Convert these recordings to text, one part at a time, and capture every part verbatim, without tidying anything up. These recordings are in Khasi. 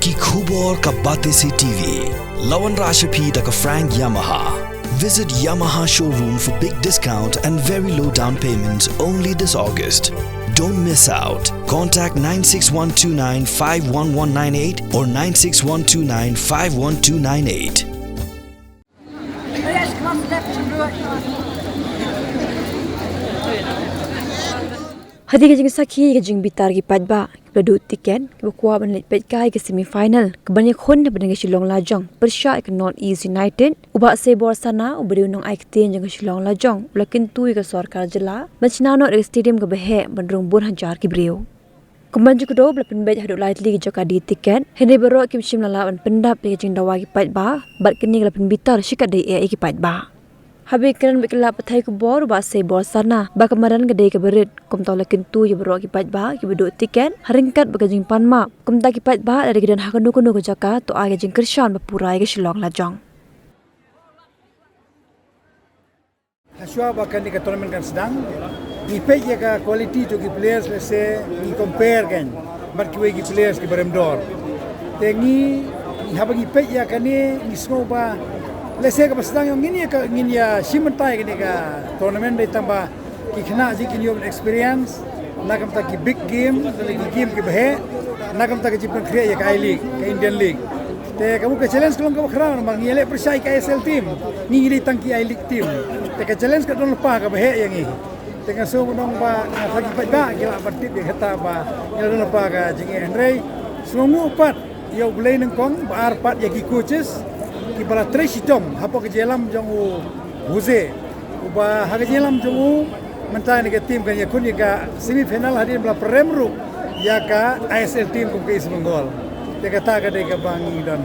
Ki khubor ka Batesi T V. La wanrah sha phi da ka Frank Yamaha. Visit Yamaha showroom for big discount and very low down payments only this August. Don't miss out. Contact nine six one two nine five one one nine eight or nine six one two nine five one two nine eight. Hadien ka jingsakhi ïa ka jingbitar ki paidbah kiba duh tiket kiba kwah ban leit peit kai ka semi final kaban ïakhun hapdeng ka Shillong Lajong pyrshah ïa ka North East United, u Bah Seibor Sana uba dei u nongai ktien jong ka Shillong Lajong u la kyntu ïa ka sorkar jylla ban shna noh da ka stadium kaba heh ban rung bun hajar ki briew. Kumban jong ka daw ba la pynbeit haduh lai tylli ki jaka die tiket, hynrei baroh kim shym la lah ban pyndap ïa ka jingdawa ki paidbah bad kane ka la pynbitar shikatdei eh ïa ki paidbah. Haba ïakren bad ki lad pathai khubor u Bah Seibor Sana ba ka madan ka dei kaba rit, kumta u la kyntu ïa baroh ki paidbah kiba duh tiket ha ryngkat bad ka jingpan map, kumta ki paidbah lada ki don ha kano kano ka jaka to ai ka jingkyrshan ba pura ïa ka Shillong Lajong. Hashwa ba kane ka tournament kan sdang, ngi peit ïa ka quality jong ki players, lehse ngi compare kan bad kiwei ki players kiba rem dor. Te ngi, ngi haba ngi peit ïa kane ngi sngew ba lehse kaba sdang ïong ngin ïa ka, ngin ïa shim bynta ïa kane ka tournament dei tang ba ki khynnah jong ngi kin ïoh ban experience na ka bynta ki big game, na ki game kiba heh, na ka bynta ka jingpynkhreh ïa ka I-League, ka Indian League. Te ka mut ka challenge ka long kaba khraw namar ngi ïaleh pyrshah ïa ka I S L team, ngi ngi dei tang ki I-League team. Te ka challenge ka don lypa kaba heh ïa ngi. Te nga sngew ba nga thait ki paidbah ki lah ban tip ïa kata ba ngi la don lypa ka jingeh, hynrei sngewnguh pat ïa U Blei nyngkong, ba ar pat ïa ki coaches kiba la trei shitom hapoh ka jingïalam jong u Jose, uba ha ka jingïalam jong u mynta ïa ka team kan ïakhun ïa ka semi final hadien ba la pynrem ruh ïa ka I S L team kum ka East Bengal. Te kata ka dei kaba ngi don.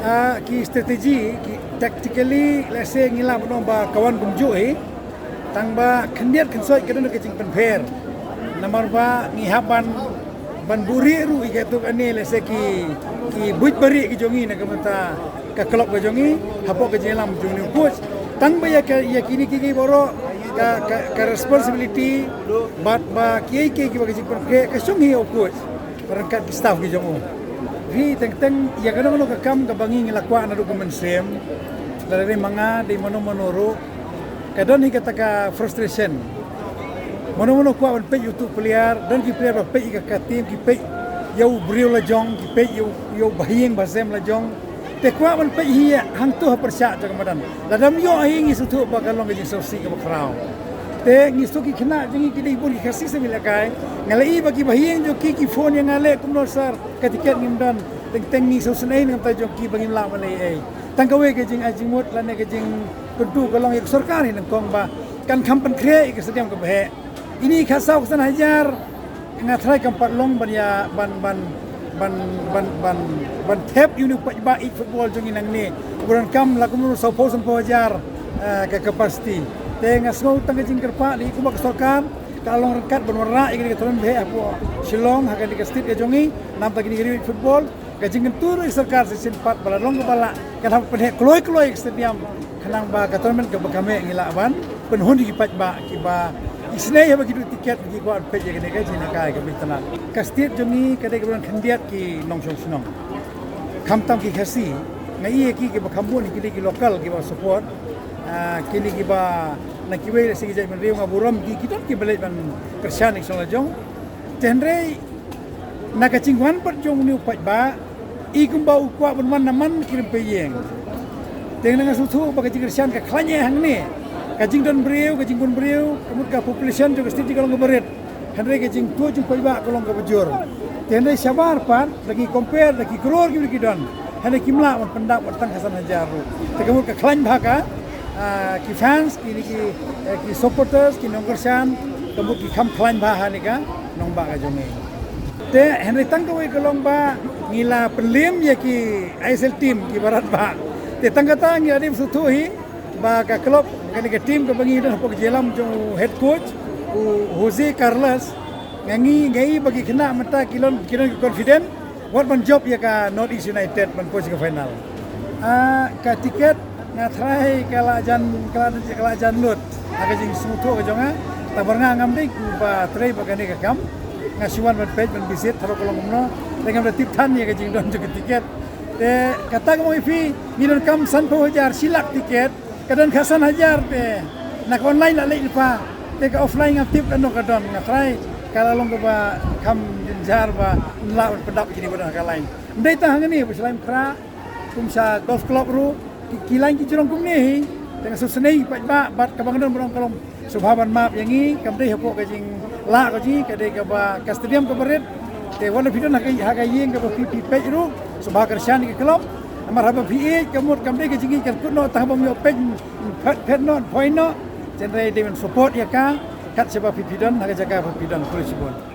Ah, ki strategy, ki tactically, lehse ngi lah ban ong ba ka wan kumjuh hi. Tang ba khyndiat khynsoit ka don ka jingpynpher. Namar ba ngi hap ban, ban buhrieh ruh ïa kato kane, lehse ki, ki buit barieh ki jong ngi na ka bynta ka club ka jong ngi hapoh ka jingïalam jong u coach. Tang ba ïa ka, ïa kine kiei kiei baroh ka, ka, ka responsibility bad ba kiei kiei kiba ka jingpynpher ka shong hi ïa u coach ryngkat ki staff ki jong u. Hi teng teng ïa kano kano ka kam kaba ngi ngi la kwah naduh ka mynsiem, lada dei ma nga, dei mano mano ruh, ka don hi kata ka frustration. Mano mano kwah ban peit ïa uto u player, don ki player ba peit ïa ka, ka team, ki peit ïa u briew la jong, ki peit ïa u, ïa u bahaïing bahasem la jong. Te kwah ban peit hi ïa hangto ha pyrshah jong ka madan. Lada ym ïoh hi ngi sngewthuh ba ka long ka jingsngewsih kaba khraw. Te ngi sngewthuh ki khynnah jong ngi ki dei bun ki Khasi sha ngi lehkai. Nga la ïohi ba ki bahaïing jong ki ki phone ïa nga leh kumno sir, ka tiket ngim don. Teng teng ngi sngewsynei na ka bynta jong ki ba ngim lah ban leh ei. Tang kawei ka jingai jingmut lane ka jingkyntu ka long ïa ka sorkar hi nyngkong ba kan kham pynkhreh ïa ka stadium kaba heh. Ine i khatsaw khatsan hajar nga tharai kam pat long ban ïa ban, ban, ban, ban, ban thep ïa une u paidbah ïeit football jong ngi nangne uba donkam la kumno sawphew sanphew hajar, eh, ka capacity. Te nga sngew tang ka jingkyrpad ïa kumba ka sorkar ka la long ryngkat ban wanrah ïa kane ka tournament ba heh hapoh Shillong ha kane ka state ka jong ngi, namar kine ki riew ïeit football. Ka jingkyntu ruh ïa ka sorkar shisien pat ba la long kaba lah kan hap pynheh kloi kloi ka stadium khnang ba ka tournament kaba kham heh ngi lah ban pynhun ïa ki paidbah kiba isynei haba ki duh tiket ba ki kwah ban peit ïa kane ka jingïalehkai kaba itynnad. Ka state jong ngi ka dei kaba don khyndiat ki nongshong shnong. Khamtam ki Khasi, nga ïohi ïa ki kiba kham bun ki dei ki local kiba support. Ah, kine kiba na kiwei lehse ki jaitbynriew nga burom ki, ki don kiba leit ban kyrshan ïa ka shnong la jong. Te hynrei na ka jingwan pat jong une u paidbah, i kumba u kwah ban wan na man ki rympei ïing. Te nga sngewthuh ba ka jingkyrshan ka khlaiñ eh hangne. Ka jingdon briew, ka jingbun briew, ka mut ka population jong ka state ka long kaba rit. Hynrei ka jingtuh jingpaidbah ka long kaba jur. Te hynrei shabar pat, da ngi compare da ki klur kiba ki don, hynrei kim lah ban pyndap wat tang khatsan hajar ruh. Te ka mut ka khlaiñ bha ka, ah, ki fans, ki, ki, eh, ki supporters, ki nongkyrshan, ka mut ki kham khlaiñ bha ha kane ka nongbah ka jong ngi. Te hynrei tang kawei ka long ba ngi la pynliem ïa ki I S L team kiba radbah. Te tang kata ngi la dei sngewthuh hi ba ka club, kane ka team kaba ngi don hapoh ka jingïalam jong u head coach u Jose Carlos, nga ngi, nga ïohi ba ki khynnah mynta ki long, ki long confident wat ban jop ïa ka North East United ban poi sha ka final. Ah, ka tiket nga tharai ka la jan, ka la, ka la jan lut ha ka jingsngewthuh ka jong nga. Tang ba nga ngam dei ba trei ba kane ka kam. Nga shu wan ban peit ban visit, tharai ka long kumno. Te ngam da tip than ïa ka jingdon jong ka tiket. Te kata ka mong ïa phi, ngi donkam sanphew hajar, shi lak tiket. Ka don khatsan hajar te na ka online la leit lypa. Te ka offline ngam tip katno ka don, nga tharai ka la long kaba kham jynjar ba lah ban pyndap kine ba don ha ka line. Ym dei tang hangne, ba sha Laitumkhrah khrat, kum sha Golf Club ruh, ki, ki line ki jrong kumne hi. Te nga sngewsynei paidbah, bad kaba nga don ba dang ka long sngewbha ban map ïa ngi, kam dei hapoh ka jinglah ka jong ngi, ka dei kaba ka stadium kaba rit. Te wat la phi don ha ka, ha ka ïing kaba phi, phi peit ruh, sngewbha kyrshan ïa ka club. Namar haba phi ïeit ka mut kam dei ka jingïeit, kan kut noh tang haba ym ïoh peit, phet, phet noh, poi noh. Hynrei dei ban support ïa ka, kat shaba phi, phi don ha ka jaka ba phi don, khublei shibun.